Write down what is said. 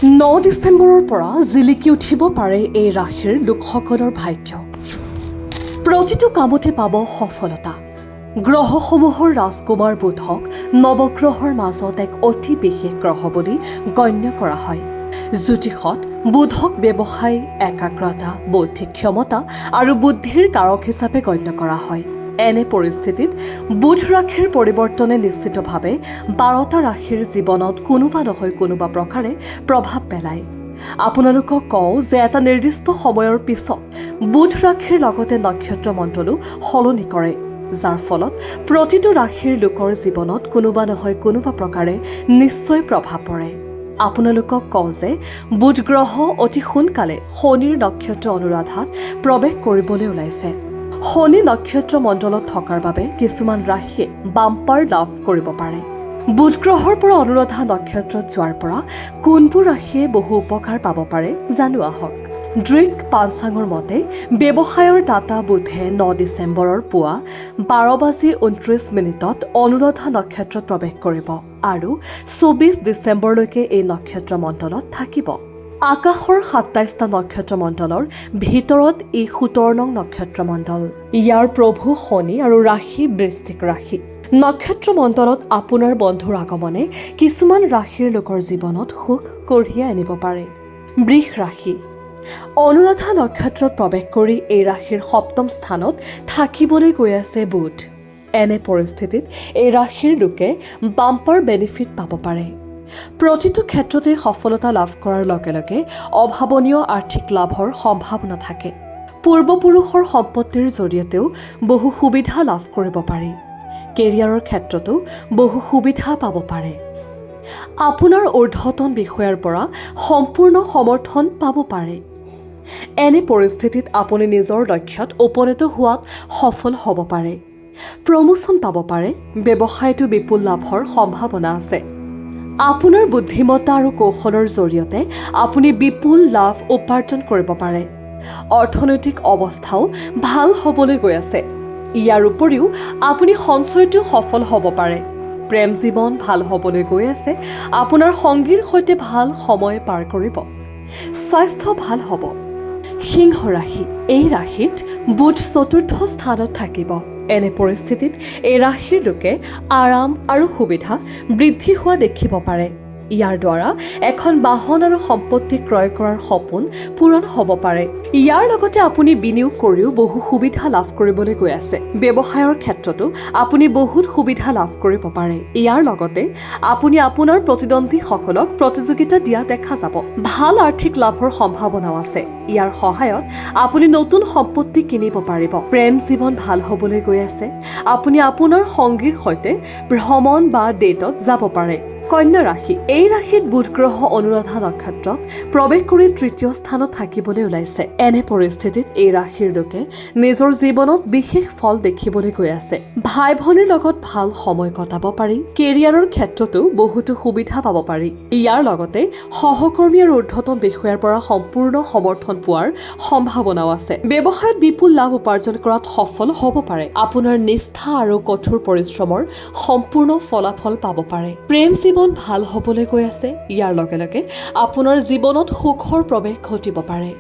9 ডিচেম্বৰৰ পৰা জিলিকি উঠিব পাৰে এই ৰাশিৰ লোকসকলৰ ভাগ্য। প্ৰতিটো কামতে পাব সফলতা। গ্ৰহসমূহৰ ৰাজকুমাৰ বুধক নৱগ্ৰহৰ মাজত এক অতি বিশেষ গ্ৰহ বুলি গণ্য কৰা হয়। জ্যোতিষত বুধক ব্যৱসায়, একাগ্ৰতা, বৌদ্ধিক ক্ষমতা আৰু বুদ্ধিৰ কাৰক হিচাপে গণ্য কৰা হয়। এনে পৰিস্থিতিত বুধ ৰাশিৰ পৰিৱৰ্তনে নিশ্চিতভাৱে 12টা ৰাশিৰ জীৱনত কোনোবা নহয় কোনোবা প্ৰকাৰে প্ৰভাৱ পেলায়। আপোনালোকক কওঁ যে এটা নিৰ্দিষ্ট সময়ৰ পিছত বুধ ৰাশিৰ লগতে নক্ষত্ৰ মণ্ডলো সলনি কৰে, যাৰ ফলত প্ৰতিটো ৰাশিৰ লোকৰ জীৱনত কোনোবা নহয় কোনোবা প্ৰকাৰে নিশ্চয় প্ৰভাৱ পৰে। আপোনালোকক কওঁ যে বুধ গ্ৰহ অতি সোনকালে শনিৰ নক্ষত্ৰ অনুৰাধাত প্ৰৱেশ কৰিবলৈ ওলাইছে। শনি নক্ষত্ৰ মণ্ডলত থকাৰ বাবে কিছুমান ৰাশিয়ে বাম্পাৰ লাভ কৰিব পাৰে। বুধ গ্ৰহৰ পৰা অনুৰাধা নক্ষত্ৰত যোৱাৰ পৰা কোনবোৰ ৰাশিয়ে বহু উপকাৰ পাব পাৰে, জানো আহক। দৃক পাঞ্চাঙৰ মতে ব্যৱসায়ৰ দাতা বুধে 9 ডিচেম্বৰৰ পুৱা 12 বাজি 29 মিনিটত অনুৰাধা নক্ষত্ৰত প্ৰৱেশ কৰিব আৰু 24 ডিচেম্বৰলৈকে এই নক্ষত্ৰ মণ্ডলত থাকিব। আকাশৰ 27টা নক্ষত্ৰ মণ্ডলৰ ভিতৰত ই 17 নং নক্ষত্ৰ মণ্ডল। ইয়াৰ প্ৰভু শনি আৰু ৰাশি বৃশ্চিক ৰাশি। নক্ষত্ৰ মণ্ডলত আপোনাৰ বন্ধুৰ আগমনে কিছুমান ৰাশিৰ লোকৰ জীৱনত সুখ কঢ়িয়াই আনিব পাৰে। বৃষ ৰাশি। অনুৰাধা নক্ষত্ৰত প্ৰৱেশ কৰি এই ৰাশিৰ সপ্তম স্থানত থাকিবলৈ গৈ আছে বুধ। এনে পৰিস্থিতিত এই ৰাশিৰ লোকে বাম্পাৰ বেনিফিট পাব পাৰে। প্ৰতিটো ক্ষেত্ৰতে সফলতা লাভ কৰাৰ লগে লগে অভাৱনীয় আৰ্থিক লাভৰ সম্ভাৱনা থাকে। পূৰ্বপুৰুষৰ সম্পত্তিৰ জৰিয়তেও বহু সুবিধা লাভ কৰিব পাৰি। কেৰিয়াৰৰ ক্ষেত্ৰতো বহু সুবিধা পাব পাৰে। আপোনাৰ ঊৰ্ধ্বতন বিষয়াৰ পৰা সম্পূৰ্ণ সমৰ্থন পাব পাৰে। এনে পৰিস্থিতিত আপুনি নিজৰ লক্ষ্যত উপনীত হোৱাত সফল হ'ব পাৰে। প্ৰমোচন পাব পাৰে। ব্যৱসায়তো বিপুল লাভৰ সম্ভাৱনা আছে। আপোনাৰ বুদ্ধিমত্তা আৰু কৌশলৰ জৰিয়তে আপুনি বিপুল লাভ উপাৰ্জন কৰিব পাৰে। অৰ্থনৈতিক অৱস্থাও ভাল হ'বলৈ গৈ আছে। ইয়াৰ উপৰিও আপুনি সঞ্চয়তো সফল হ'ব পাৰে। প্ৰেম জীৱন ভাল হ'বলৈ গৈ আছে। আপোনাৰ সংগীৰ সৈতে ভাল সময় পাৰ কৰিব। স্বাস্থ্য ভাল হ'ব। সিংহ ৰাশি। এই ৰাশিত বুধ চতুৰ্থ স্থানত থাকিব। এনে পৰিস্থিতিত এই ৰাশিৰ লোকে আৰাম আৰু সুবিধা বৃদ্ধি হোৱা দেখিব পাৰে। ইয়াৰ দ্বাৰা এখন বাহন আৰু সম্পত্তি ক্ৰয় কৰাৰ সপোন পূৰণ হ'ব পাৰে। ইয়াৰ লগতে আপুনি বিনিয়োগ কৰিও বহু সুবিধা লাভ কৰিবলৈ গৈ আছে। ব্যৱসায়ৰ ক্ষেত্ৰতো আপুনি বহুত সুবিধা লাভ কৰিব পাৰে। ইয়াৰ লগতে আপুনি আপোনাৰ প্ৰতিদ্বন্দ্বীসকলক প্ৰতিযোগিতা দিয়া দেখা যাব। ভাল আৰ্থিক লাভৰ সম্ভাৱনাও আছে। ইয়াৰ সহায়ত আপুনি নতুন সম্পত্তি কিনিব পাৰিব। প্ৰেম জীৱন ভাল হ'বলৈ গৈ আছে। আপুনি আপোনাৰ সংগীৰ সৈতে ভ্ৰমণ বা ডেটত যাব পাৰে। কন্যা ৰাশি। এই ৰাশিত বুধ গ্ৰহ অনুৰাধা নক্ষত্ৰত প্ৰৱেশ কৰি তৃতীয় স্থানত থাকিবলৈ ওলাইছে। এনে পৰিস্থিতিত এই ৰাশিৰ লোকে নিজৰ জীৱনত বিশেষ ফল দেখিবলৈ গৈ আছে। ভাই ভনীৰ লগত ভাল সময় কটাব পাৰি। কেৰিয়াৰৰ ক্ষেত্ৰতো বহুতো সুবিধা পাব পাৰি। ইয়াৰ লগতে সহকৰ্মী আৰু ঊৰ্ধ্বতন বিষয়াৰ পৰা সম্পূৰ্ণ সমৰ্থন পোৱাৰ সম্ভাৱনাও আছে। ব্যৱসায়ত বিপুল লাভ উপাৰ্জন কৰাত সফল হ'ব পাৰে। আপোনাৰ নিষ্ঠা আৰু কঠোৰ পৰিশ্ৰমৰ সম্পূৰ্ণ ফলাফল পাব পাৰে। প্ৰেম জীৱন ভাল হ'বলৈ গৈ আছে। ইয়াৰ লগে লগে আপোনাৰ জীৱনত সুখৰ প্ৰৱেশ ঘটিব পাৰে।